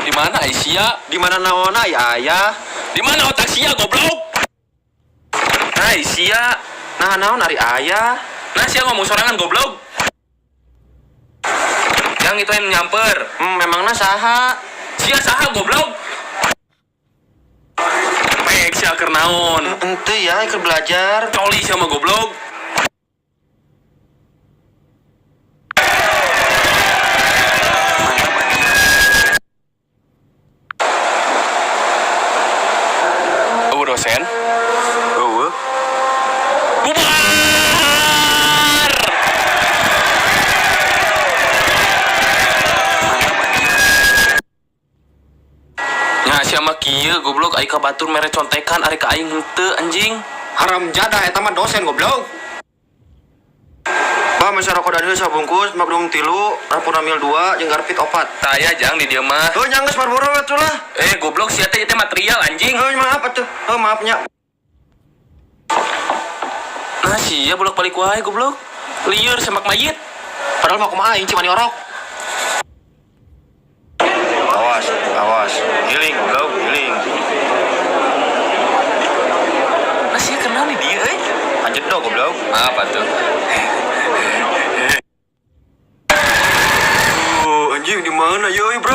Di mana Aisyah? Di mana naonna ya ayah? Di mana otak sia goblok? Nah, sia. Nah naon ari ayah? Nah, sia ngomong sorangan goblok. Yang itu yang nyamper. Memangna saha? Sia saha goblok? Pek sia keur naon? Ente ya keur belajar. Coli sia mah goblok. Oh, dosen. Eueuh. Bubar! Nya sia mah kieu goblok ai ka batur mere contekan ari ka aing henteu anjing. Haram jadah eta mah dosen goblok. Bah mesa rokok Dunhill sabungkus, Magnum 3, Rapunamil 2, jeung Garpit 4. Taya jang di dieu mah. Oh, nya geus Marlboro atuh lah. Eh goblok sia teh ieu teh material anjing. Oh, maaf atuh. Oh, maafnya. Nah sia bolak-balik wae goblok. Lieur semak mayit. Padahal mah kumaha aing cimani orok. Awas, awas. Giling, goblok, giling. Nah sia kenal nih dia euy. Anjir dong goblok. Apa tuh? Oh, anjing di mana yo, bro?